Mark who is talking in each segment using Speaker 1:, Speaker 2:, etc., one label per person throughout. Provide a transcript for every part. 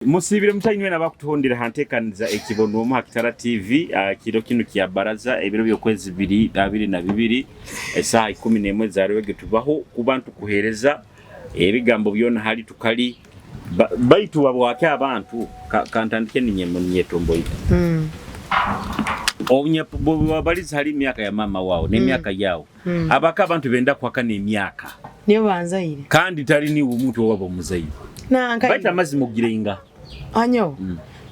Speaker 1: Musiibire mutanywe n'abakutuhondera ha nteekaniza ekibonwomu ha Kitara TV. Kiro kinu kya baraza, ebiro by'okwezi biri 22, esaaha 11 za rwege, tubaho kuba ntukuheereza ebigambo byona hali tukali baitu wabwaki abantu kantandike ninyetomboita. Bwebabaliza hali emyaka ya mama wawe n'emyaka yawe, abaka abantu benda kuhakana emyaka.
Speaker 2: Niyo banzaire.
Speaker 1: Kandi tali niwe omuntu owaba omuzaire.
Speaker 2: Nanka.
Speaker 1: Baitu amazima ogira inga.
Speaker 2: Anyo.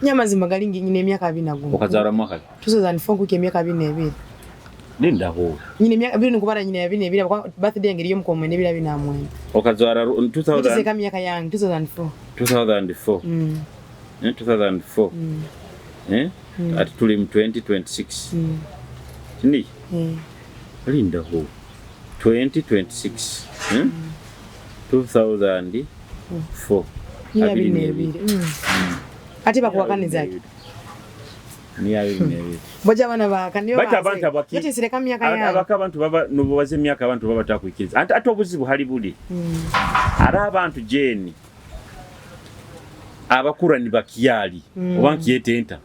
Speaker 2: Nyo amazima gali nyine emyaka 21.
Speaker 1: Okazarwa mwaka ki?
Speaker 2: 2004, nkuka emyaka 22.
Speaker 1: Lindaho.
Speaker 2: Nyine emyaka biri nkubara, nyine 22 kwa birthday yange eriyo mukomwe n'ebiro 29.
Speaker 1: Okazara 2000?
Speaker 2: Ntuseka emyaka yange 2004.
Speaker 1: 2004. 2004. Eh? Ati tuli mu 2026. Kini? Lindaho. 2026. Eh? 2004.
Speaker 2: Nyine
Speaker 1: Abiri
Speaker 2: 22.
Speaker 1: n'ebiri.
Speaker 2: Ate bakuwakaniza ki?
Speaker 1: Ni 22.
Speaker 2: Boja abaana baka niyo
Speaker 1: Baitu abantu abaki
Speaker 2: ntisireka myaka yange.
Speaker 1: Abaka abantu baba nubabaza emyaka, abantu baba batakwikiriza. Ate obuzibu hali buli ari abantu jeni abakura nibakyali oba nkiyete enta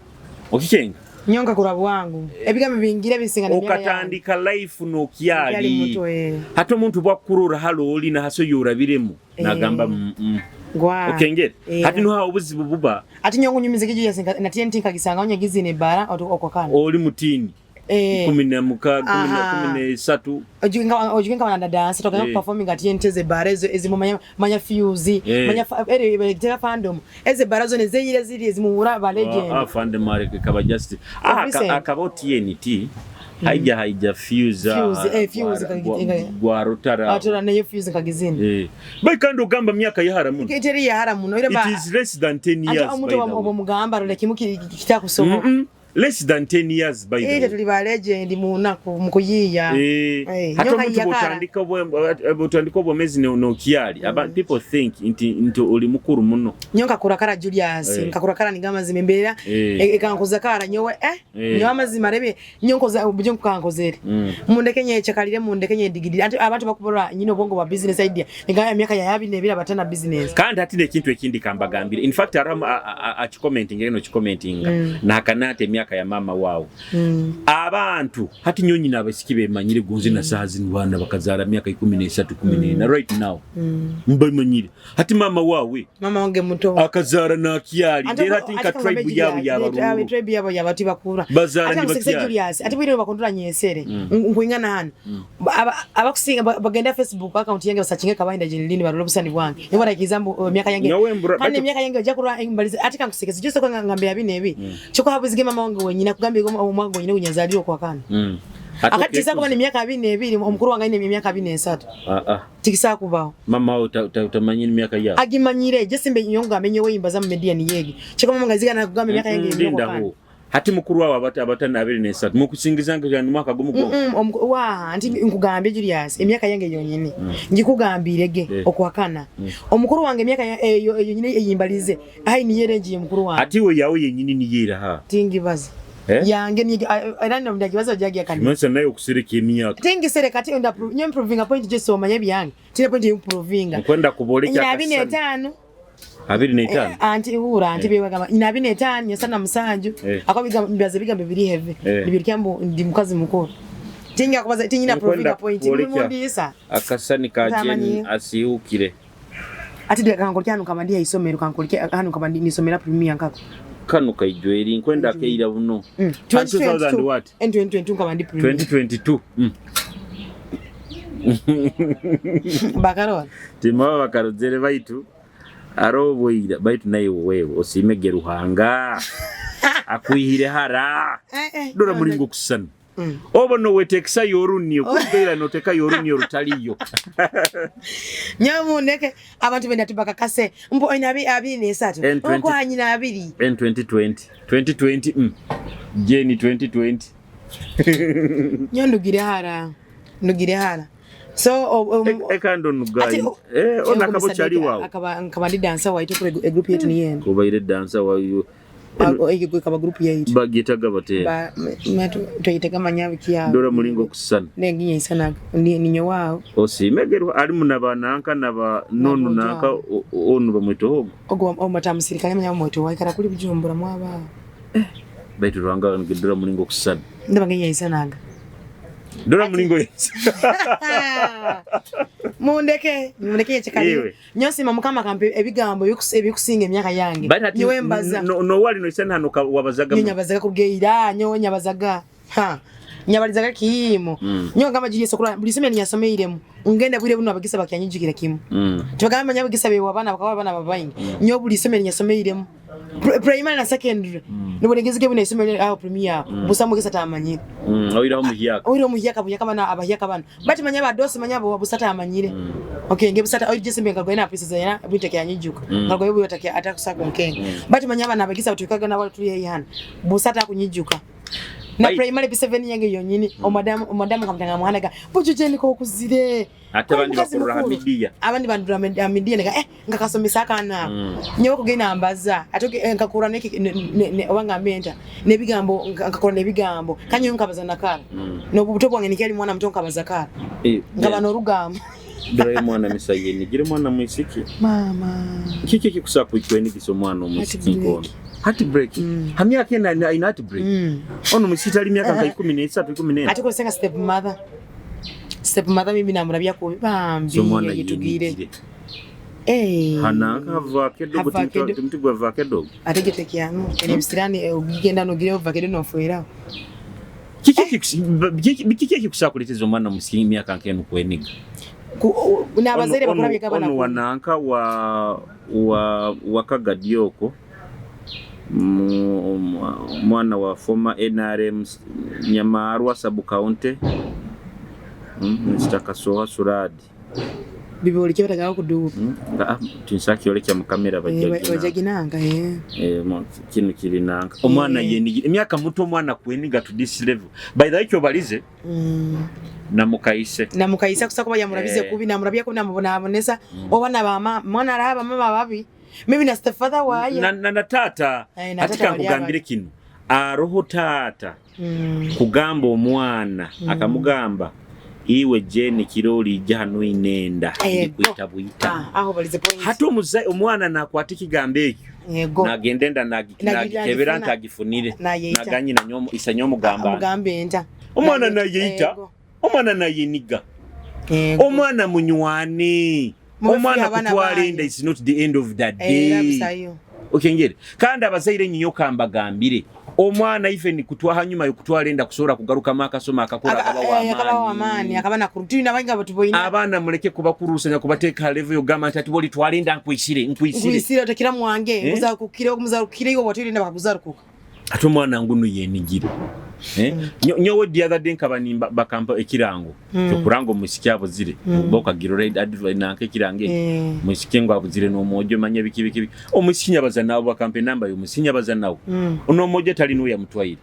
Speaker 1: okikenga.
Speaker 2: Nyonka kurwa bwangu, ebigambo bingira bisinga n'emyaka yange.
Speaker 1: Okatandika life
Speaker 2: Nkyali
Speaker 1: nokyali
Speaker 2: muto, eh.
Speaker 1: Hati omuntu bwakurora hali oli nahaso yorabiremu, nagamba
Speaker 2: Gwa.
Speaker 1: Okengere.
Speaker 2: Eh.
Speaker 1: Hati nuha obuzibu buba.
Speaker 2: Ati nyongo nyumize kijo yasinga na TNT nkagisanga onye ne bara okwakana.
Speaker 1: Oli mutini. 16, 13.
Speaker 2: Ojukenga wana dance toka performing at TNT ze bara ezo ezimu manya manya fuse manya ere tera fandom eze bara zo nezeyire ziri ezimuhura ba legend.
Speaker 1: Ah, fandom areke kaba just akaba TNT haija haija fuse.
Speaker 2: Fuse, eh, fuse
Speaker 1: gwa rutara.
Speaker 2: Atora nayo fuse nkagizina.
Speaker 1: Eh, bai kandi ogamba myaka yahara muno.
Speaker 2: Teri yahara muno ire
Speaker 1: It is less than 10
Speaker 2: Ate
Speaker 1: years, by
Speaker 2: omuntu
Speaker 1: the way.
Speaker 2: Obomugamba role kimu kitakusoboka.
Speaker 1: Less than 10 years, by the
Speaker 2: Ite
Speaker 1: way.
Speaker 2: tuli ba legend mu naku mu kuyiya.
Speaker 1: Eh,
Speaker 2: Eh,
Speaker 1: hata
Speaker 2: nyoka
Speaker 1: omuntu
Speaker 2: yakara.
Speaker 1: Bwotandika obwomezi nokyali, people think nti oli mukuru muno.
Speaker 2: Nyo nkakura kara, Julius. Nkakura kara niga amazima embeera ekankoza kara nyowe, eh. Nyowe amazima rebe nyo nkoza obujo nkukankozere. Mundeke nyechakalire, mundeke nyedigidire. Ate abantu bakubura nyine obwongo bwa business idea niga emyaka ya yabi nebira batana business.
Speaker 1: Kandi hati nekintu ekindi kambagambire, in fact aramu akicommentinga eno kicommentinga nakanata emyaka ya mama wawe. Abantu hati nyonyi n'abaisiki bemanyire gonze na saha zinu baana bakazara myaka 13, 14 right now, mbamanyire. Hati mama wawe
Speaker 2: Mama wange muto.
Speaker 1: Akazara nakyali. Rero hati nka tribe yabo yabaruru.
Speaker 2: Tribe yabo yabati bakura.
Speaker 1: Bazara
Speaker 2: Ate
Speaker 1: ni
Speaker 2: amusekese
Speaker 1: bakyali.
Speaker 2: Julius, ate bwire bakondora nyesere nkuingana hano. Abakusinga bagenda Facebook account yange basakinga kabahinda jenilini barole obusani bwange nibo barakiza mbu emyaka yange.
Speaker 1: Nyowe mbura-
Speaker 2: Kandi
Speaker 1: baitu-
Speaker 2: emyaka yange ojja kurwa mbalize ate kankusekese just ko ngambira bino ebi kyoko habuzige mama wange wenyina kugambira omwaka gwenyina gunyazalira okwakana.
Speaker 1: Ate
Speaker 2: Akati kisa kuba
Speaker 1: okekuza.
Speaker 2: nemyaka 22, omukuru wange ayine emyaka 23.
Speaker 1: Ah, ah.
Speaker 2: Tikisa kubaho.
Speaker 1: Mama wawe utamanyire emyaka yawe?
Speaker 2: Agimanyire je simbe nyonga amenye we imbaza mu media ni yegi kyoko mama ngaziga nakugamba emyaka yange
Speaker 1: Linda
Speaker 2: emyaka.
Speaker 1: ho. Hati mukuru wawe abatana 23 mukusingiza nga ni mwaka gumu gwonka?
Speaker 2: Wa nti nkugambye Julius, emyaka yange yonyini ngikugambire ge. Okwakana omukuru wange emyaka eyo eyo nyine eyimbalize ayi niye rengi ye mukuru wange.
Speaker 1: Ati we yawe yenyini niyera ha?
Speaker 2: Tingibaza.
Speaker 1: Eh?
Speaker 2: Yange ni era ndo ndagibaza jagiya kani.
Speaker 1: Masa nayo okusereka emyaka.
Speaker 2: Tingisereka ati nda nyo improving a point je omanye byange tine point improvinga.
Speaker 1: Nkwenda kuboleka.
Speaker 2: Nyina 25.
Speaker 1: 25.
Speaker 2: Anti hura anti bewagamba nyina 25 nyasana musanju. Ako bigambo mbibaza bigambo biri heavy. Nibirya mbu ndi mukazi mukuru, tinga kubaza tinyina
Speaker 1: Nkwenda
Speaker 2: proving a point.
Speaker 1: kuboleka.
Speaker 2: Mundisa.
Speaker 1: Akasani ka
Speaker 2: Ntamanyi.
Speaker 1: Jeni asihukire.
Speaker 2: Ati de kankolya hano kama ndi isomero kankolya hano kama ndi nisomera premier nkako.
Speaker 1: Kano kaijweri nkwenda keira buno. And 2000 what?
Speaker 2: 2022 kama ndi premier.
Speaker 1: 2022.
Speaker 2: Bakarora.
Speaker 1: Timaba bakarozere baitu arobwira baitu naye wewe osimege Ruhanga akwihire hara. Dora mulingo kusana. Oba nowetekesa yorunio kubeera noteka yorunio rutaliyo.
Speaker 2: Nyamuneke abantu benda tubakakase mbu oyina 23.
Speaker 1: N20.
Speaker 2: Okwanyina abiri.
Speaker 1: N 2020 2020, Jeni 2020.
Speaker 2: Nyo ndugire hara ndugire hara so
Speaker 1: Ekando nugayi.
Speaker 2: Ate
Speaker 1: Eh, ona kabo kyali wawe.
Speaker 2: Akaba nkaba ndi dancer waitu kuri egroup yetu ni yenu.
Speaker 1: Kubaire dancer wayo.
Speaker 2: Ego ekaba group yaitu.
Speaker 1: Bagiyetaga batera?
Speaker 2: Twayitaga manya biki.
Speaker 1: Dora mulingo kusana.
Speaker 2: Nenginya isanaga ninyo wao.
Speaker 1: Osimegerwa alimu nabananka naba nonu nanka onu bamwita ogo.
Speaker 2: Ogo omata musirikale manya mweto waikara kuli Bujumbura mwaba.
Speaker 1: Baitu Ruhanga ngidora mulingo kusana.
Speaker 2: Ndaba nginya isanaga.
Speaker 1: Dora mulingo.
Speaker 2: Mundeke mundeke yekyekali. Nyosima Mukama kampe ebigambo ebikusinga emyaka yange. Nyowe mbaza.
Speaker 1: No wali no isana hano wabazaga.
Speaker 2: Nyo nyabazaga kugeira nyowe nyabazaga. Ha. Nyabalizaga kiimo. Nyo ngamba Julius okula buli somero nyasomeiremu. Ngenda bwire buno abagisa bakyanyijukira kimu. Tubagamba nyabagisa be wabana bakaba abana babayingi. Nyo buli somero nyasomeiremu. Primary na secondary. Nibonegezege buna isomero aho premier. Busa mugisa tamanyire.
Speaker 1: Oiraho muhyaka.
Speaker 2: Oiro muhyaka buyaka bana abahyaka bana. Bati manya badosi manya bo busa tamanyire. Okay, nge busata oyo jese mbenga goina pieces yana bwite kyanyijuka. Ngago yobu yatake atakusa kunkenga. Bati manya bana abagisa tukaga na wali tuli hano. Busata kunyijuka. Na primary P7 yange yonyini omadamu omadamu kamutanga muhanaga bujuje niko kuzire.
Speaker 1: Ate abandi bakurura hamidiya.
Speaker 2: Abandi bandura hamidiya neka ngakasomesa akana. Nyewe kugenda mbaza ate nkakura neki obanga menta nebigambo nkakura nebigambo kanyo nkabaza nakara. Nobuto bwange nikyali mwana muto nkabaza kara. Nkaba norugambo.
Speaker 1: Dora mwana misayeni gire mwana mwisiki.
Speaker 2: Mama.
Speaker 1: Kiki kikusa kuikwenigisa omwana omwisiki nkono. Heartbreak. Ha myaka ena ina heartbreak. Ono mwisiki ali myaka nka 13 14.
Speaker 2: Ate kosenga step mother. Step mother mimi namurabya kubi bambi yitugire.
Speaker 1: Hananka havakedo timtigwa vakedo.
Speaker 2: Ate gitekyano ene bisirani ogenda nogire vakedo nofuera.
Speaker 1: Kiki kikusakuleteza omwana mwisiki emyaka nk'enu kweniga?
Speaker 2: N'abazaire bakurabye
Speaker 1: kabana. Ono wananka wa wakagadioko mwana wa former NRM Nyamarwa sub county Mr. Kasoha Suradi.
Speaker 2: Biboli kyo batagaho kuduba.
Speaker 1: Tinsaki olekya mu kamera
Speaker 2: bajaginanga
Speaker 1: kino kiri nanka. Omwana yenigira emyaka muto omwana kweniga to this level. By the way kyo balize namukaise.
Speaker 2: Namukaise kusakuba yamurabize kubi namurabya kubi namubona abonesa obana ba mwana araba mama babi. Mimi na stepfather waye.
Speaker 1: Na tata. Atika nkugambire kino. Aroho tata. Kugamba omwana akamugamba iwe Jane kiroli ijja inenda ndikuita buita.
Speaker 2: Aho balize point.
Speaker 1: Hata omwana nakwata ekigambo ekyo. Nagenda nagikebera ntagifunire. Naganyi na nyomo isa nyomo gamba.
Speaker 2: Amugambe nta.
Speaker 1: Omwana nayeita. Omwana nayeniga. Omwana munywane. Omwana kutwala enda is not the end of the day. Okengere. Kandi abazaire nnyo kambagambire. Omwana ife ni kutwa hanyuma yokutwala enda kusobola kugaruka akasoma akakora
Speaker 2: akaba wa maani akaba na kurutini abainga batuboyina.
Speaker 1: Abaana muleke kubakurusanya kubateeka level yogamba nti ati boli twala enda nkwishire nkwishire.
Speaker 2: Nkwishire otakira mwange muzakukire muzakukire iwo watwire enda bakakuzarukuka.
Speaker 1: Ate omwana nguno yenigire. Nyowe the other day nkaba nimba bakampa ekirango kyokuranga omusiki abuzire bokagira red advice nanka ekirango musiki ngo abuzire n'omwojo manya biki biki omusiki nyabaza nawo bakampa enamba y'omusiki nyabaza nawo onomwojo tali n'oya mutwaire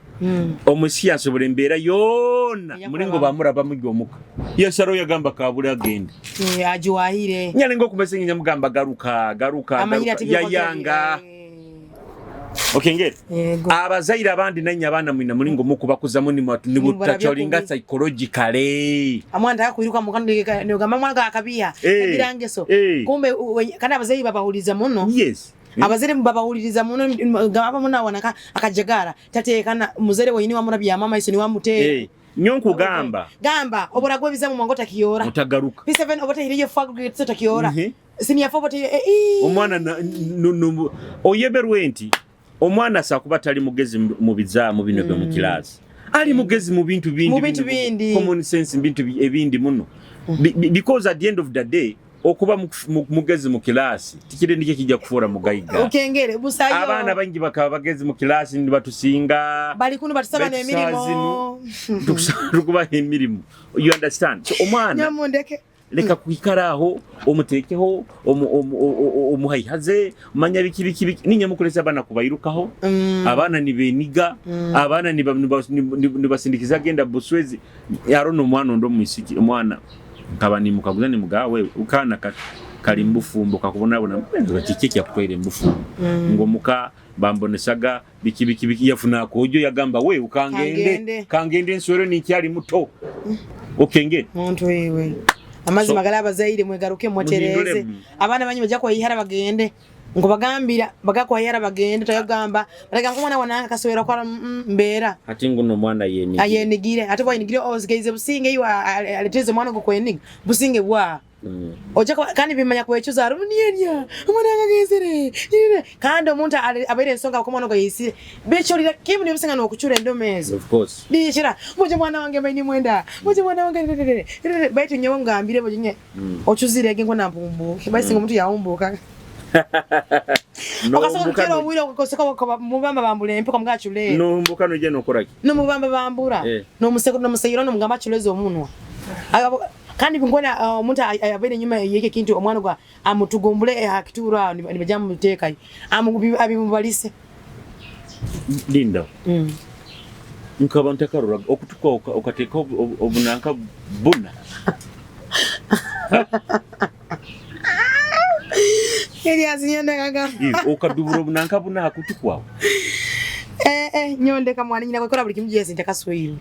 Speaker 1: omusiki asobola embeera yonna mulingo bamuraba mujja omuka yasaro yagamba kabula agende
Speaker 2: agiwahire
Speaker 1: nyalinga okumesenya nyamugamba garuka garuka yayanga. Okengere. Abazaire abandi nanya abana mwina mulingo mukubakuzamu ni mutacholinga psychologically.
Speaker 2: Amwana akwiruka mukandi nogamba mwana akabiha ebirangeso. Kumbe kana abazaire babahuliza muno.
Speaker 1: Yes.
Speaker 2: Abazaire babahuliriza muno gamba muna wana akajagara tatekana muzere wenyini wamurabya mama iso ni wamutera.
Speaker 1: Nyonku gamba.
Speaker 2: Gamba oboragwe bizamu mwangota kiyora.
Speaker 1: Mutagaruka.
Speaker 2: P7 obota fag grade kiyora. Senior 4 obota
Speaker 1: Omwana oyeberwe nti omwana sakuba tali mugezi mu bizaamu bino byo mu class. Ali mugezi mu bintu bindi.
Speaker 2: Mu bintu bindi.
Speaker 1: Common sense bintu ebindi muno. Because at the end of the day okuba mugezi mu class tikire ndike kijja kufuura mugayiga.
Speaker 2: Okengere busayo.
Speaker 1: Abaana bangi bakaba bagezi mu class ndi batusinga.
Speaker 2: Bali kuno batusaba n'emirimu.
Speaker 1: Tukuba emirimu. You understand? So omwana
Speaker 2: nyamundeke
Speaker 1: leka kuikara aho omutekeho omuhayihaze manya biki biki biki ninye mukolesa abana kubairukaho abana nibeniga abana nibasindikiza genda buswezi yarono omwana ndo mwisiki omwana nkaba nimukaguza nimugawe ukana kali mbufumbo kakubona bona kiki kyakutwaire mbufumbo ngo muka Bambonesaga biki biki biki, yafuna akojo, yagamba we ukangende.
Speaker 2: Kangende.
Speaker 1: Kangende nswere ninkyali muto, okenge.
Speaker 2: Muntu wewe, amazima gali, abazaire mwegaruke, mwetereze.
Speaker 1: Muhinduremu.
Speaker 2: Abaana banyu bajja kweyihara bagende, nkubagambira bagakweyihara bagende, toyagamba batagamba omwana wananga kaswera kwa mbeera.
Speaker 1: Hati nguno omwana yeni.
Speaker 2: Ayenigire, ate bwayenigire ozigeize businge, iwe aleteze omwana gwo kweniga businge bwa ojja kandi bimanya kwecuza arunienya omwana wange agenzere nyine. Kandi omuntu abaire ensonga ko omwana gwe yisire biculira kimu nibisinga n'okucura endomo ezo.
Speaker 1: Of course.
Speaker 2: Bikira muje mwana wange maini mwenda muje mwana wange rerere rerere, baitu nyewe ngambire buje nye ocuzire ege ngo nampumbuke, baisinga omuntu yawumbuka okasobola kutera obwire okukoseka mubamba bambula empeka mugacule.
Speaker 1: Nohumbuka nojja nokoraki?
Speaker 2: Nomubamba bambura. Nomuseyiro nomugamba achuleze omunwa. Kandi ngona omuntu abaire enyuma yeke kintu, omwana gwa amutugumbule hakituro aho nibaja mutekayo abimubalise.
Speaker 1: Linda. Nkaba ntakarora okutuka okateeka obunanka buna.
Speaker 2: Elias, nyondekaga.
Speaker 1: Okadubura obunanka buna hakutu kwawe.
Speaker 2: Eh eh, nyondeka mwana nyina kwekora buli kimu jesi ntakaswirwe.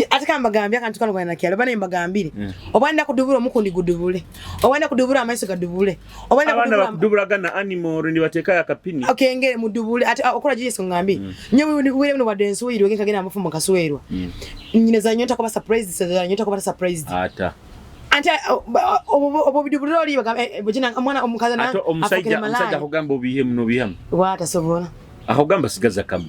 Speaker 2: Ate kambagambye akantu kano gwana kyalo bana mbagambire. Oba nda kudubura omukundi gudubule, oba nda kudubura amaiso gadubule, oba nda
Speaker 1: abaana
Speaker 2: kudubura
Speaker 1: bakuduburaga na animal nibateekayo akapini.
Speaker 2: Okengere mudubule ate okola jesi ngambire. Nyewe wire buno wadde nswirwe ngenda mufumo kaswerwa. Nyine za nyota kuba surprised, za nyota kuba surprised.
Speaker 1: Ata
Speaker 2: Ante obwo bidubulira oli bagamba bujina omwana omukazi na
Speaker 1: ate omusajja akugamba obihemu nobihamu.
Speaker 2: Watasobola.
Speaker 1: Akugamba sigaza kamu.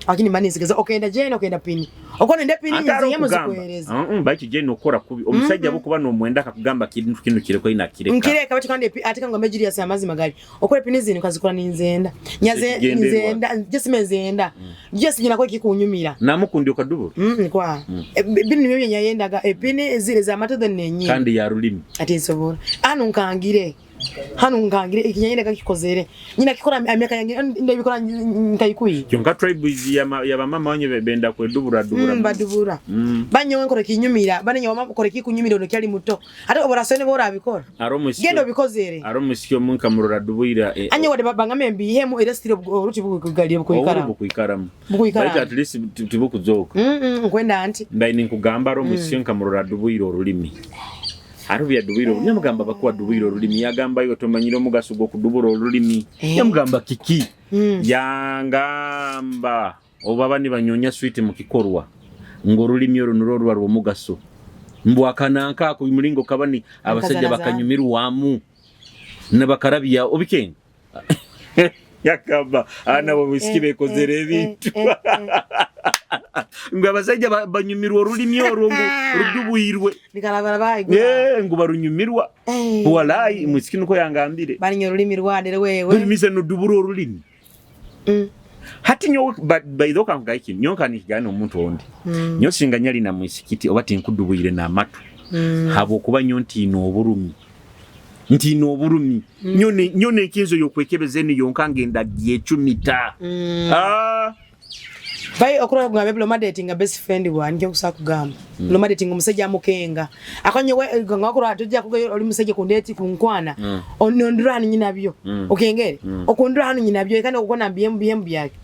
Speaker 2: Lakini mani sigeza okenda jene okenda pini okona nde pini
Speaker 1: Ate ari
Speaker 2: nziye
Speaker 1: okugamba
Speaker 2: muzikwereza.
Speaker 1: Baitu je nokora kubi omusajja bukuba nomwenda akakugamba kintu kino kireko ina kireka.
Speaker 2: Nkireka bati kandi ate kangombe Julius amazima gali okora pini zino kazikora ninzenda nyaze.
Speaker 1: Ekigendererwa.
Speaker 2: Nzenda jesime nzenda Julius nyina kwa kikunyumira.
Speaker 1: Namukundi okadubura.
Speaker 2: Kwa bini nibyo nyayendaga epini zile za matodo nenyi.
Speaker 1: Kandi ya rulimi.
Speaker 2: Ati nsobora hano nkangire, hano nkangire ikinyayendaga kikozere nyina kikora amyaka yange ndabikora nkayikuyi.
Speaker 1: Kyonka tribe yabamama wanye benda kwedubura dubura.
Speaker 2: Badubura. Banyowe nkora kinyumira banenye wama kora kikunyumira ono kyali muto ate oborasone bora abikora.
Speaker 1: Ari omusiki.
Speaker 2: Genda obikozere.
Speaker 1: Ari omusiki omunka murora dubwira
Speaker 2: anye wade bangame mbihemu era stilo oruti bukugalire bukuikara.
Speaker 1: Oburu bukuikaramu.
Speaker 2: Bukuikara.
Speaker 1: Baitu at least tibukuzooka.
Speaker 2: Nkwenda anti
Speaker 1: Mbaine ninkugamba ari omusiki nka murora dubwira orulimi. Ari byadubwira olulimi yamugamba bakuwa dubwira olulimi, yagamba iwe tomanyire omugaso gw'okudubura olulimi. Yamugamba kiki? Yangamba obaba nibanyonya switi mu kikorwa ng'olulimi olwo nulwo ruba rw'omugaso mbwakananka ako mulingo kabani abasajja
Speaker 2: Akazana
Speaker 1: bakanyumirwamu nabakarabya obikenga yakamba ana bo bisiki bekozere ebintu ngo abasajja banyumirwa olulimi olwo ngu rudubwirwe.
Speaker 2: Nikalabala
Speaker 1: Ngu barunyumirwa. Walayi musiki nuko yangambire.
Speaker 2: Balinye olulimi rwadere wewe.
Speaker 1: Lumize nudubura olulimi. Hati nyowe by the way kankugaye kintu nyowe kanikigane omuntu ondi. Nyowe singa nyali na mwisikiti oba tinkudubwire n'amatu. Habwokuba nyo ntiina oburumi, ntiina oburumi. Nyo nenkinzo yokwekebeza eno yonka ngenda gyecumita. Ah.
Speaker 2: Bai okura kugamba loma dating best friend wa nje kusa kugamba. Loma dating omusajja amukenga. Akonye we ngakura atujja kuga oli musajja kundeti kunkwana. Onondura hanu nyina byo. Okengere. Okundura hanu nyina byo kandi okukona BM BM byake.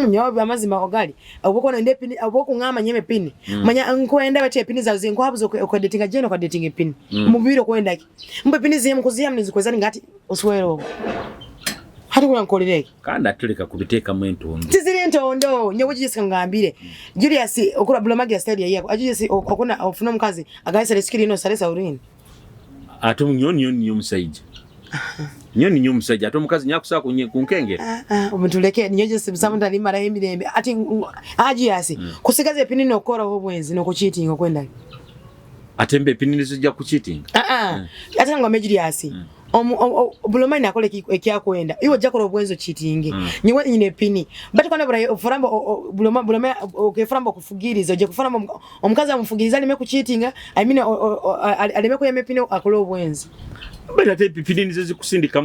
Speaker 2: Nyowe amazima ogali. Obukona nde pini obukungama nyeme pini. Manya nkwenda bati pini za zinkwabuzo okwedatinga jeno kwa dating pini. Mubiro kwenda ki. Mbe pini ziyemu kuziyamu nizikwezani ngati oswero. Hati kuna nkolireki.
Speaker 1: Kandi atuleka kubiteekamu entondo.
Speaker 2: Tiziri entondo nyowe Julius ngambire. Julius okura bulomagia style yako. Julius okuna ofuna omukazi agayisa lesikiri no salesa urini.
Speaker 1: Ate nyo nyo nyo omusajja. Nyo nyo omusajja ate omukazi nyakusaa kunkengera.
Speaker 2: Omuntu leke nyo Julius musamu ndali mara emirembe ati Julius kusigaza epini nokora obwenzi nokucheating okwenda.
Speaker 1: Ate mbe epini nizijja kucheating.
Speaker 2: Ate ngombe Julius. Bulomani nakola ekyakwenda iwe ojja kola obwenzi okitinge nyewe nyina epini bati kwana bura ofuramba buloma buloma okefuramba okufugiriza ojja kufuramba omukazi amufugiriza aleme kukitinga, I mean, aleme kuyama epini akole obwenzi.
Speaker 1: Bati ate epini nizo zikusindika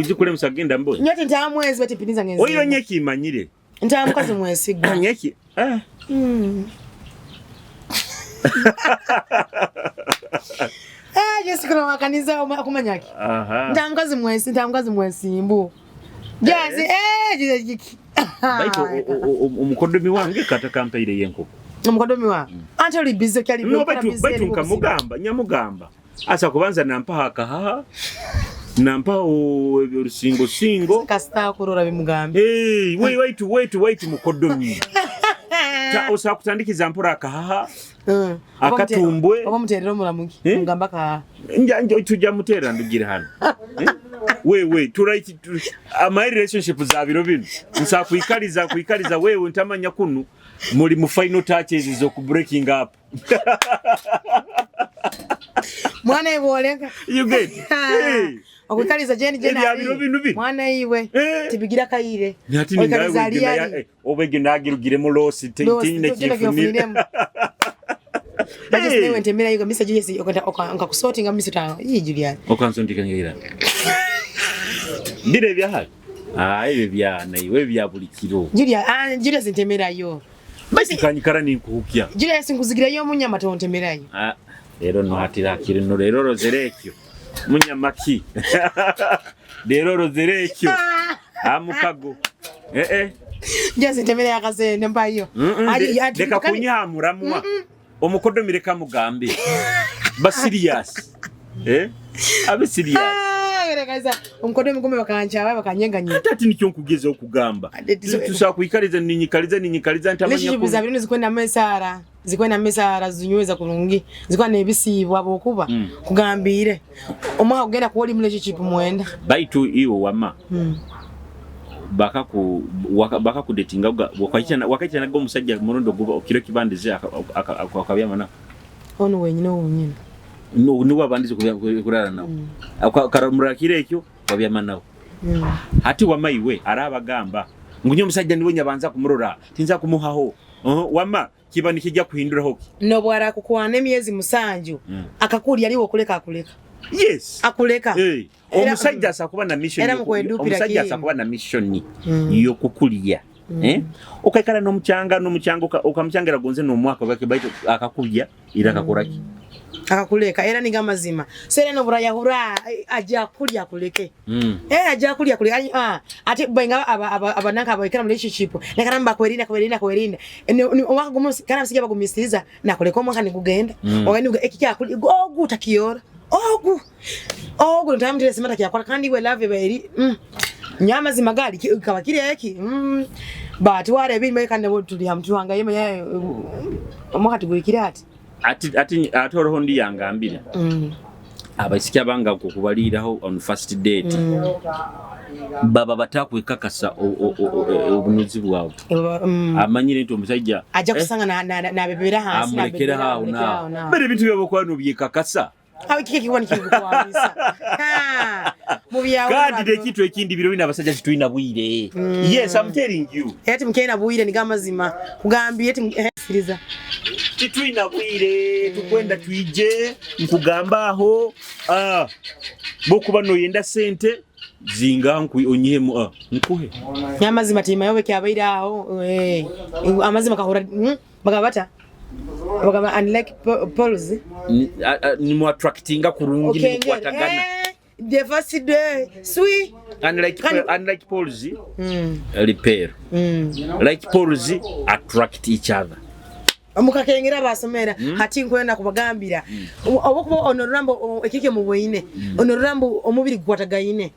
Speaker 1: zikulemesa kugenda mbonyi.
Speaker 2: Nyo ati ntamwezi bati epini zange nzimba.
Speaker 1: Oyo nyekimanyire.
Speaker 2: Ntamukazi mwesigwa.
Speaker 1: Nyeki.
Speaker 2: Eh, Jesi kuna makanisa okumanya ki?
Speaker 1: Aha.
Speaker 2: Nta mukazi mwesi, nta mukazi mwesimbu. Jesi, eh, Jesi kiki.
Speaker 1: Baitu omukodomi wange kata kampaire yenkoko.
Speaker 2: Omukodomi wa? Ante oli busy kyali
Speaker 1: No, baitu nkamugamba, nyamugamba. Asa kubanza nampaha akahaha. Nampaha orusingo singo.
Speaker 2: Kasita kurora bimugambe.
Speaker 1: Hey, wait, wait, wait, wait mukodomi. Osa kutandikiza mpora akahaha. Akatumbwe.
Speaker 2: Oba muterera omulamuki.
Speaker 1: Eh?
Speaker 2: Mugamba ka.
Speaker 1: Nja nja tujja mutera ndugira hano. Eh? Wewe turaiki my relationship za biro bino. Nsa kuikaliza kuikaliza wewe ntamanya kunu muri mu final touches zo ku breaking up.
Speaker 2: Mwana iboleka.
Speaker 1: You get. Hey.
Speaker 2: Okukaliza jeni jeni.
Speaker 1: Ebya biro bino bino.
Speaker 2: Mwana iwe.
Speaker 1: Eh.
Speaker 2: Tibigira kaire.
Speaker 1: Ati ni ngawe obege nagirugire mu loss tine kifunire.
Speaker 2: Baje sinewe ntemera yuko Mr. Julius okakusortinga Mr. Tano. Iyi Julius.
Speaker 1: Okansondika ngira. Ndire bya hali. Ah, ebyo byana iwe bya buli kiro.
Speaker 2: Julius, ah Julius ntemera yo.
Speaker 1: Basi kanyikara ni nkuhukya.
Speaker 2: Julius nkuzigira yo munyama tontemera yo.
Speaker 1: Ah, rero no hatira kiri no rero rozerekyo. Munyama ki? Rero rozerekyo. Amukago. Eh eh.
Speaker 2: Julius ntemera yakasente mpayo.
Speaker 1: Reka kunyamuramwa. Omukodomi reka mugambe. Ba serious. Eh? Abe serious.
Speaker 2: Rekaza omukodomi gume bakancha bakanyenganya.
Speaker 1: Ate ati nikyo nkugeza okugamba. Tusa kuikaliza ninyikaliza ninyikaliza ntamanya.
Speaker 2: Relationship za bintu zikwenda mesara. Zikwenda mesara zinyweza kulungi. Zikwa nebisibwa bokuba kugambire. Omwa kugenda kuoli relationship mwenda.
Speaker 1: Baitu iwo wama. Baka ku datinga wakaichana go musajja murundo guba okiro kibandize akabyama na.
Speaker 2: Ono wenyine wenyine.
Speaker 1: No niwe abandize kurara nawe. Akaramura ekyo wabyama nawe. Hati wama iwe arabagamba ngunye omusajja niwe nyabanza kumurora tinza kumuhaho. Wama kiba nikijja kuhindura hoki.
Speaker 2: No bwara kukwana emyezi 7 akakuli aliwo okuleka akuleka.
Speaker 1: Yes.
Speaker 2: Akuleka.
Speaker 1: Hey. Omusajja asakuba na mission. Omusajja asakuba na mission yokukulya. Eh? Okaikala n'omukyanga n'omukyanga okamucyangira gonze n'omwaka bake baitu akakulya ira akakoraki.
Speaker 2: Akakuleka era ninga mazima. Sere no buraya hura aja kulya kuleke. Eh aja kulya kuleke. Ah ate benga aba abananka abaikala mu relationship. Nekaramba kwerinda kwerinda kwerinda. Omwaka gumu kana msija bagumisiriza na kuleka omwaka nikugenda. Ogani ekikya kulya ogu takiyora. Ogu. Ogu ntamutire simata kyakola kandi we love beri. Nyama zimagali kaba kiri eki. But wale bindi kandi tuli hamtuhanga yeme omwaka tugwikira ati.
Speaker 1: Ati ati oroho ndi yangambira. Abaisiki abanga kukubaliraho on first date. Baba batakwekakasa obunuzi bwawe. Amanyire nti omusajja
Speaker 2: aja kusanga na bebera hansi
Speaker 1: na bebera aho na. Bere bintu byabokwano byekakasa.
Speaker 2: Awe kike kiwani kikukwamisa. Ha. Mubya
Speaker 1: kandi ekintu ekindi biro bina abasajja titulina bwire. Yes, I'm telling you.
Speaker 2: Eti mkena bwire ni gamazima. Kugambye eti sikiriza.
Speaker 1: Titulina bwire tukwenda twije nkugamba aho bokuba noyenda sente zinga onyihemu nkuhe.
Speaker 2: Nyamazima tima yobe kyabaire aho amazima kahora bagabata. Bagaba unlike poles
Speaker 1: ni mu attractinga kurungi ni kwatagana.
Speaker 2: The first day sweet
Speaker 1: unlike poles repair. Like poles attract each other.
Speaker 2: Mukakengera basomera hati nkwenda kubagambira obokuba onorurambo ekike mu bweine onorurambo omubiri gwatagaine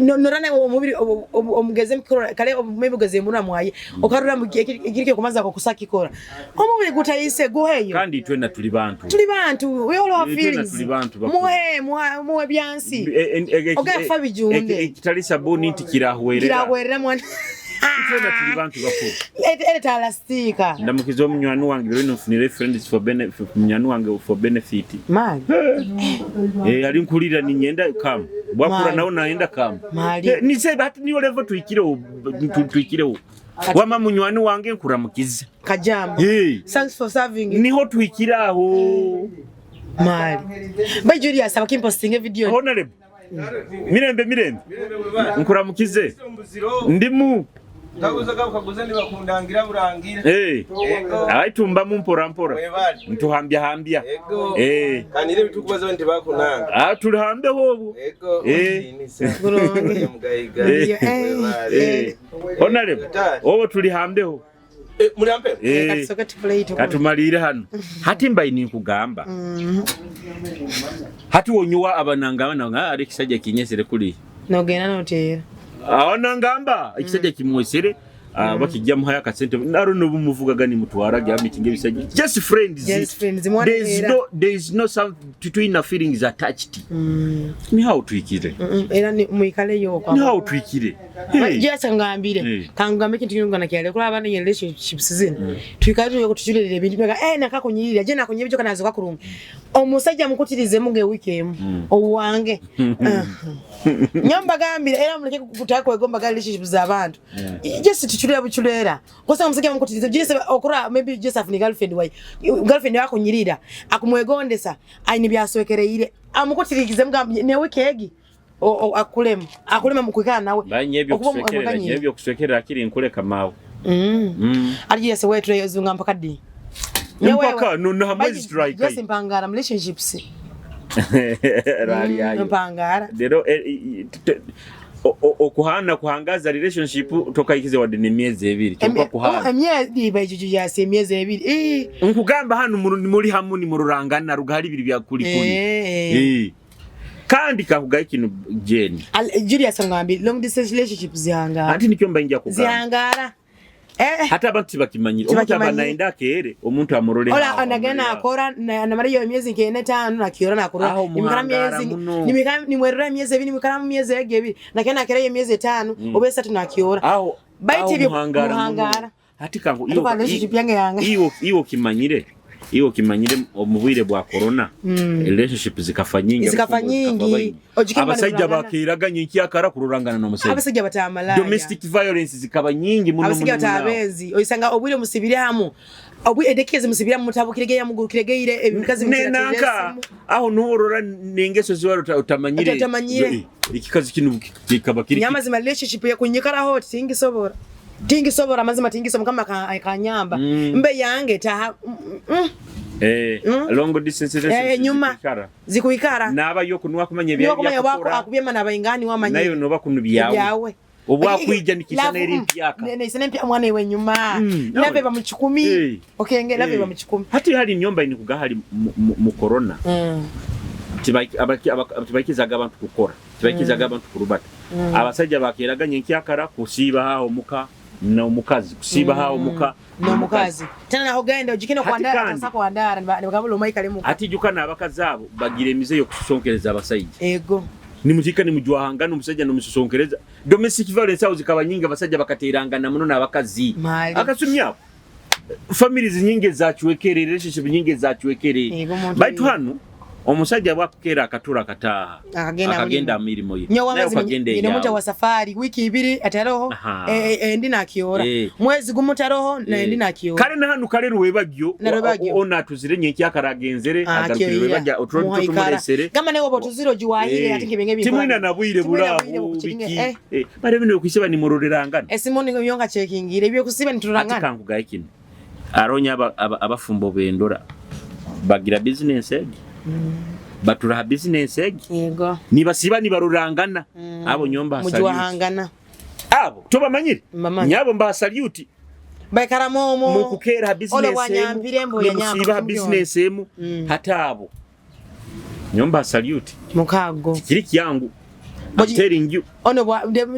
Speaker 2: norana omubiri omugeze mukora kale omubigeze mura mwaye okarura ekirike kumaza ko kusakikora omubiri gutayise guheyo
Speaker 1: kandi twena tuli bantu
Speaker 2: we all have feelings muhe muhe byansi ogafa bijunde
Speaker 1: ekitali sabuni nti kirahwerera
Speaker 2: mwana
Speaker 1: twena tuli bantu bakuru
Speaker 2: ere talastika
Speaker 1: ndamukizo munywani wange biro nfunire friends for benefit munywani wange for benefit
Speaker 2: mali
Speaker 1: ali nkulira ni nyenda kam bwakura nawo naenda kam ni se bati niyo level tuikireho wama munywani wange nkuramukiza
Speaker 2: kajambo. Thanks for serving
Speaker 1: niho tuikiraho
Speaker 2: mali by Julius abakimpostinga video
Speaker 1: honorable mirembe mirembe nkuramukize ndimu.
Speaker 3: Kaguza kaguza nibakundangira burangira.
Speaker 1: Eh.
Speaker 3: Ego.
Speaker 1: Aitumbamu mpora mpora.
Speaker 3: Webale.
Speaker 1: Ntuhambya hambya.
Speaker 3: Ego.
Speaker 1: Eh.
Speaker 3: Kanire bitukubaza nti bakunanga.
Speaker 1: Ah, tulihambeho obwo.
Speaker 3: Ego.
Speaker 1: Eh.
Speaker 2: Bulungi.
Speaker 3: Mugayiga.
Speaker 1: Eh.
Speaker 3: Webale.
Speaker 1: Eh. Honorable, obwo tulihambeho.
Speaker 3: Eh, muri ampe?
Speaker 1: Eh.
Speaker 2: Katusoke tupuleyito.
Speaker 1: Katumalire hano. Hati mbayi ninkugamba. Hati wonyuwa abananga abananga ari ekisajja kinyesere kuli.
Speaker 2: Nogenda noteera.
Speaker 1: Abanangamba ekisajja kimwesere bakijja muhayo akasente naro nobumuvugaga nimutwara gamba ekinga ebisajja just friends.
Speaker 2: Just friends, mwana
Speaker 1: There is
Speaker 2: era.
Speaker 1: no there is no some tutwina feelings attached. Ni how twikire.
Speaker 2: Era mwikaleyo
Speaker 1: Ni how twikire. Hey.
Speaker 2: Just ngambire.
Speaker 1: Eh.
Speaker 2: Kangambe ekintu kino nga nakyali kulaba abaana relationships zino. Twikale tuyo kutuculirira ebintu byaga eh nakakunyirira je nakunyirira byo kanazoka kurungi. Omusajja mukutirizemu ng'ewiiki emu owange. Nyo mbagambire era muleke kutaka kwegomba ga relationships z'abantu. Just tuculira buculera. Kosa omusajja mukutirize just okora maybe just afuni girlfriend wayi. Girlfriend yakunyirira akumwegondesa ayini byaswekereire amukutirize mugambye ne wiiki egi akulema akulema mukwikana nawe.
Speaker 1: Banye
Speaker 2: Okuba
Speaker 1: ebyokuswekerera
Speaker 2: omuganyira.
Speaker 1: ebyokuswekerera akiri nkuleka maawe.
Speaker 2: Ali yese wetu yozunga mpaka ddi?
Speaker 1: Mpaka no na hamwezi strike.
Speaker 2: Yes mpangara mu relationships.
Speaker 1: Rali ayo.
Speaker 2: Mpangara.
Speaker 1: Rero okuhana kuhangaza relationship tokaikize wadde n'emyezi ebiri kyokka kuhana.
Speaker 2: Emyezi iba ekyo yase emyezi ebiri. Eh.
Speaker 1: Nkugamba hano muri hamu ni mururangana rugahari ibiri bya kuri kuri.
Speaker 2: Eh.
Speaker 1: Eh. Kandi kakugaye ikintu Jane.
Speaker 2: Julius ngambi long distance relationships zihangara.
Speaker 1: Anti nikyo mba njja kugamba.
Speaker 2: Zihangara. Eh.
Speaker 1: Hata abantu tibakimanyire. Omuntu aba
Speaker 2: Tibakimanyire.
Speaker 1: naenda akeere omuntu amurole.
Speaker 2: Ola
Speaker 1: aho,
Speaker 2: anagenda
Speaker 1: amurole aho.
Speaker 2: akora namara iyo myezi nkene tano nakiora nakora
Speaker 1: Aho
Speaker 2: nimikara
Speaker 1: muhangara
Speaker 2: myezi
Speaker 1: muno.
Speaker 2: nimikara nimwerera emyezi ebiri nimikara mu myezi egi ebiri nakena akera iyo myezi etano oba esatu nakiora.
Speaker 1: Aho
Speaker 2: Baiti
Speaker 1: aho
Speaker 2: ebyo
Speaker 1: muhangara muno.
Speaker 2: muhangara.
Speaker 1: Hati kangu
Speaker 2: Atuka relationship yange yange.
Speaker 1: iwo kimanyire iwo kimanyire mu bwire bwa corona relationship zikafa nyingi
Speaker 2: Zikafa
Speaker 1: abafumbo zikafa
Speaker 2: nyingi.
Speaker 1: baingi.
Speaker 2: Ojikemba
Speaker 1: abasajja
Speaker 2: nirurangana.
Speaker 1: bakeraganye nkyakara kururangana n'omusajja
Speaker 2: Abasajja batamalaya.
Speaker 1: domestic violence zikaba nyingi muno
Speaker 2: abasajja
Speaker 1: muno muno aho.
Speaker 2: batabenzi oyisanga obwire musibire hamu obwi edekezi musibire hamu mutabukiregeya mugukiregeire ebikazi
Speaker 1: nenanka aho nuworora nengeso ziwaro utamanyire
Speaker 2: Utamanyire.
Speaker 1: Ekikazi kino kikaba kiri
Speaker 2: nyamazima relationship yakunyikaraho tingisobora tingisobora amazima tingisobora mukama kanyamba mbe yange taha
Speaker 1: eh long distance relationship
Speaker 2: Eh, nyuma
Speaker 1: zikikara.
Speaker 2: zikuikara
Speaker 1: naba yo kunwa kumanya
Speaker 2: niwe kumanya
Speaker 1: ebyakukora
Speaker 2: akubyema nabaingani wamanye
Speaker 1: nayo noba kuno byawe
Speaker 2: byawe
Speaker 1: obwakwija nikisana
Speaker 2: Love,
Speaker 1: eri mpyaka
Speaker 2: neisana empya mwana iwe nyuma
Speaker 1: nawe.
Speaker 2: love eba mu kikumi
Speaker 1: Eh.
Speaker 2: okenge love
Speaker 1: Eh.
Speaker 2: eba mu kikumi
Speaker 1: hati hari nyomba inikuga hari mu corona tibaikizaga abantu kukora tibaikizaga abantu kurubata abasajja bakeraganye nkyakara kusiiba haho muka n'omukazi kusiiba haho muka
Speaker 2: n'omukazi tena naho genda ojikina
Speaker 1: Hati
Speaker 2: kwandara
Speaker 1: kandi-
Speaker 2: atasa kwandara nibagabula omaikale muka
Speaker 1: ati juka n'abakazi abo bagira emize y'okusosonkereza abasajja
Speaker 2: ego
Speaker 1: nimukiika nimujwahangana omusajja nomusosonkereza domestic violence aho zikaba nyingi abasajja bakaterangana muno n'abakazi
Speaker 2: Mali.
Speaker 1: akasumi ako families nyingi ezacwekere relationship nyingi ezacwekere
Speaker 2: Yego, omuntu
Speaker 1: baitu
Speaker 2: ye.
Speaker 1: hano omusajja bwakukeera akatura akataaha
Speaker 2: Akagenda
Speaker 1: akagenda mirimo ye
Speaker 2: nyo
Speaker 1: naye
Speaker 2: wamazima
Speaker 1: okagenda
Speaker 2: nyina omuntu
Speaker 1: eyawe
Speaker 2: wa safari wiki ibiri ataroho
Speaker 1: Aha.
Speaker 2: endi nakiora
Speaker 1: Eh.
Speaker 2: mwezi gumu taroho na endi nakiora
Speaker 1: kale na hano kale rwebagyo
Speaker 2: Na rwebagyo.
Speaker 1: onatuzire nyenkyakara agenzere agarukire rwebagya oturo tumuresere
Speaker 2: gamba nawe oba otuzire ogiwahire ate nkebinge bikora.
Speaker 1: timwina na bwire
Speaker 2: Timwina bwire
Speaker 1: buraho
Speaker 2: bukukiringe,
Speaker 1: biki
Speaker 2: eh.
Speaker 1: bare bino kwisiba nimurorerangana
Speaker 2: esimu yonka chekingire ebyokusiba
Speaker 1: ati
Speaker 2: niturangana
Speaker 1: kankugaye kino aronya abafumbo bendora bagira business egi baturaha business egi
Speaker 2: yego
Speaker 1: nibasiba nibarorangana abo nyomba
Speaker 2: mugiwahangana
Speaker 1: abo tobamanyire
Speaker 2: Mbamanyi.
Speaker 1: nyabo mbaha salute
Speaker 2: baikaramu omwo
Speaker 1: mukukera ha
Speaker 2: Ole
Speaker 1: business
Speaker 2: wanyampire mbu
Speaker 1: emu
Speaker 2: yanyamba
Speaker 1: nimusiiba ha
Speaker 2: kubyona.
Speaker 1: business emu hata abo nyomba salute
Speaker 2: mukago
Speaker 1: kiri kyangu I'm
Speaker 2: Boji-
Speaker 1: telling you
Speaker 2: ono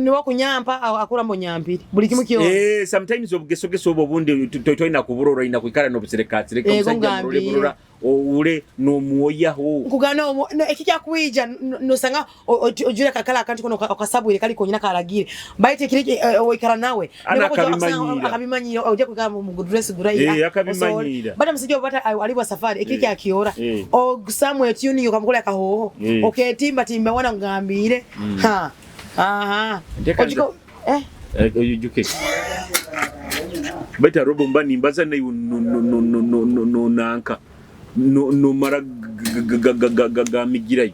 Speaker 2: niwakunyampa akura mbu nyampire buli kimu kyona
Speaker 1: Eh, sometimes obugesogeso obwo obundi tolina kuburora olina kwikara n'obuserekasereka
Speaker 2: Yego,
Speaker 1: omusajja murole
Speaker 2: ngambire.
Speaker 1: burora owule n'omwoyaho
Speaker 2: nkugana ekikyakwija nosanga ojure kakala akantu kono okasabwire kali konyina kalagire baite kiriki oikara nawe
Speaker 1: Ana
Speaker 2: Niwako ojja
Speaker 1: akabimanyira.
Speaker 2: akabimanyira ojja kwikara mu dress gurai
Speaker 1: Eh, akabimanyira.
Speaker 2: bata musijja bata alibwa safari ekiki
Speaker 1: Eh,
Speaker 2: akiora
Speaker 1: eh.
Speaker 2: ogusamwe tuning okamukole kahoho
Speaker 1: Eh.
Speaker 2: oketimba timba wana ngambire ha aha
Speaker 1: Ndeka
Speaker 2: Ojiko eh
Speaker 1: ojuke baita robo mba nimbaza nayo nonanka nomara gamigirayo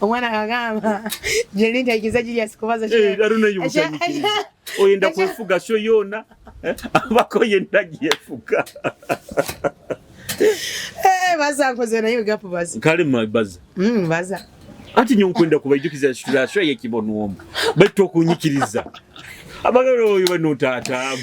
Speaker 2: Omwana akagamba Jelly ntaikiriza Julius kubaza
Speaker 1: Eh, aruna yubutanyikiriza. Oyenda kwefuga sho yona. Eh, abako yenda gyefuga.
Speaker 2: Eh, baza nkoze naye gapu baza.
Speaker 1: Kale mabaza.
Speaker 2: Baza.
Speaker 1: Ati nyo nkwenda kubaijukiza shura sho yekibono omu. Baitu okunyikiriza. Abagalo oyo bano tata.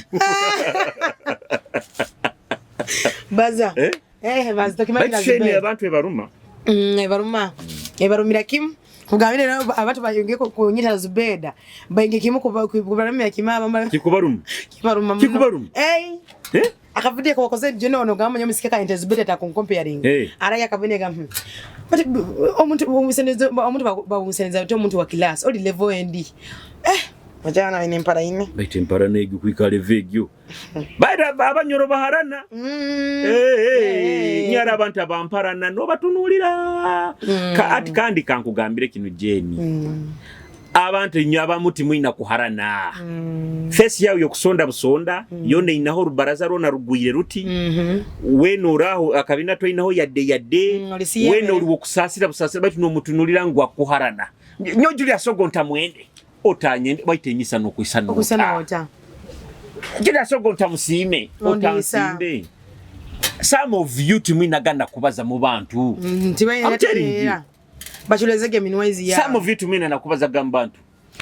Speaker 2: Baza.
Speaker 1: Eh?
Speaker 2: Eh, baza tokimanyi
Speaker 1: Baitu sheni abantu ebaruma.
Speaker 2: Ebaruma. Ebarumira kimu. Kugambire nabo abantu bayonge kunyita Zubeda. Bayonge kimu kubarumira kimu abamba
Speaker 1: Kikubaruma.
Speaker 2: kibaruma muno.
Speaker 1: Kikubaruma.
Speaker 2: Eh.
Speaker 1: Eh?
Speaker 2: Akavudiyo ko wakoze jeno ono gamba nyomisike ka ente Zubeda ta comparing.
Speaker 1: Eh.
Speaker 2: Araya kabone gamba. But omuntu omuseneza omuntu bamuseneza to omuntu wa class oli level ND. Eh, wajana ine mpara ine.
Speaker 1: Baitu empara negyo kwikala evegyo. Baira abanyoro baharana. Eh, eh, nyara abantu abamparana nobatunulira. Ka ati kandi kankugambire kino Jeni. Abantu inyo abamu timwina kuharana. Face yawe yokusonda busonda yone inaho rubaraza rona rugwire ruti. Wena oraho akabina toinaho yadde yadde.
Speaker 2: Oli siyemere.
Speaker 1: Wena oli wokusasira busasira baitu nomutunulira ngu akuharana. Nyo Julius ogo ntamwende. Otanyende baitu enyisa nokuisa nota.
Speaker 2: Okusana ota.
Speaker 1: Julius ogo ntamusiime.
Speaker 2: Ondiisa.
Speaker 1: Otansimbe. Some of you timwinagana kubaza mu bantu. I'm telling you.
Speaker 2: Bachulezege minwa izi ya.
Speaker 1: Some of you timwina nakubaza mu bantu.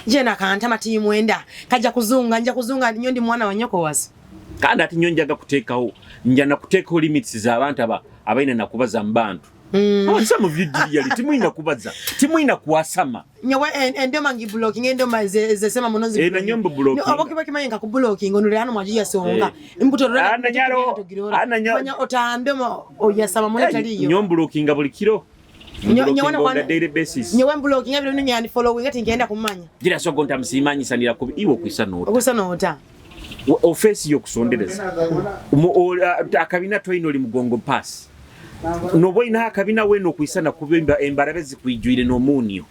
Speaker 2: Je na kantama timwenda. Kaja kuzunga nja kuzunga nyo ndi mwana wa nyoko wasi.
Speaker 1: Kandi ati nyo njaga kuteekawo nja nakuteekawo limits z'abantu aba abaina nakubaza mu bantu. Oh, some of you really timwina kubaza timwina kuwasama.
Speaker 2: Nyowe endoma ngi blocking endoma ze sema munozi.
Speaker 1: Eh, na nyombo blocking.
Speaker 2: Abo kiba kimanye nka ku blocking ono lano mwaji yasonga.
Speaker 1: Eh.
Speaker 2: Imbuto rora.
Speaker 1: Ana nyaro, ana
Speaker 2: Manya otandoma oyasama muno taliyo.
Speaker 1: Nyo blockinga buli kiro.
Speaker 2: Nyo wana
Speaker 1: on a daily basis.
Speaker 2: Nyowe blocking abiro nyani following ati ngenda kumanya.
Speaker 1: Gira sogo ntamusimanyisanira kubi iwe kwisa nota.
Speaker 2: Okusa nota.
Speaker 1: Ofesi yokusondereza. Akabina toyina oli mugongo pass. Noba oyina akabina wena okwisana kuba embarabe zikwijwire n'omunio.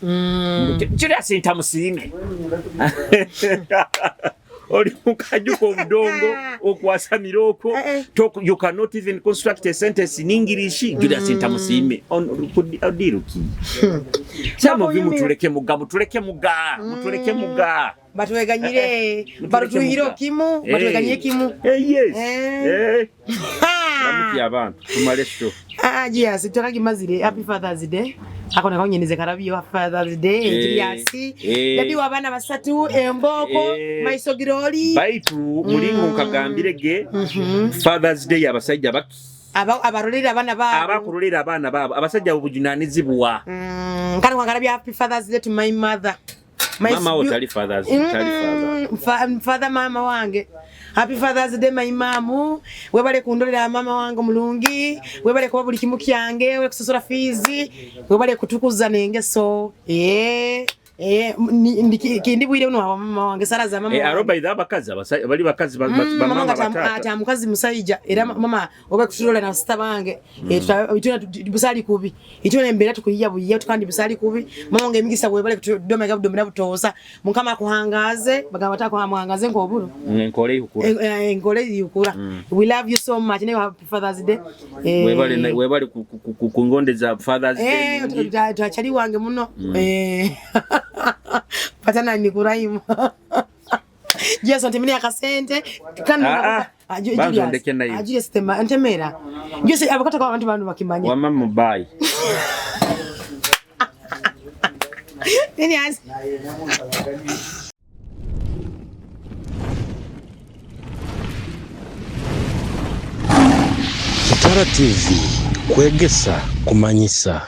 Speaker 1: Julius ntamusiime. Oli mukajuka obudongo okwasamira okwo. You cannot even construct a sentence in English. Julius ntamusiime. Odiruki. Some of you mutuleke muga, mutuleke muga, mutuleke muga.
Speaker 2: Batweganyire, barutuyire okimu, batweganyire kimu.
Speaker 1: Eh, yes. Eh. Ramuki abantu, tumale show.
Speaker 2: Ah, Julius, twakagimazire Happy Father's Day. Ako nakonyenize karabyo Happy Father's Day, Julius. Daddy wa bana basatu emboko, maiso giroli.
Speaker 1: Baitu mulingo nkagambire ge Father's Day abasajja baki.
Speaker 2: Abarolera abana babo.
Speaker 1: Abakurolera abana babo. Abasajja obujunanizibwa.
Speaker 2: Kandi nkarabya Happy Father's Day to my mother. My
Speaker 1: Mama wo tali father's, tali father.
Speaker 2: Father mama wange. Happy Father's Day my mamu. Webale kundolera mama wange mulungi. Webale kuba buli kimu kyange, webale kusasula fees, webale kutukuza n'engeso. Kindi bwire uno wa mama wange sala za mama.
Speaker 1: Aroba idha abakazi bali bakazi ba mama batata.
Speaker 2: Ata mukazi musayija era mama oba kutulola na sita bange. Ituna busali kubi. Ituna embera tukuyiya buyiya tukandi busali kubi. Mama wange emigisa webale kutudoma gabudomera butosa. Mukama akuhangaze bagamba atakuhangaze ngoburu.
Speaker 1: Nkole ikukura.
Speaker 2: Nkole ikukura. We love you so much. Never happy Father's Day.
Speaker 1: Webale webale kungondeza Father's Day.
Speaker 2: Twachali wange muno. Patana ni kuraimu. Jason temini akasente kana
Speaker 1: Banzo ndeke nayo.
Speaker 2: Julius tema ntemera. Julius abakata kwa abantu bantu bakimanya.
Speaker 1: Wama mubai.
Speaker 2: Nini asi?
Speaker 4: Kitara TV kwegesa kumanyisa.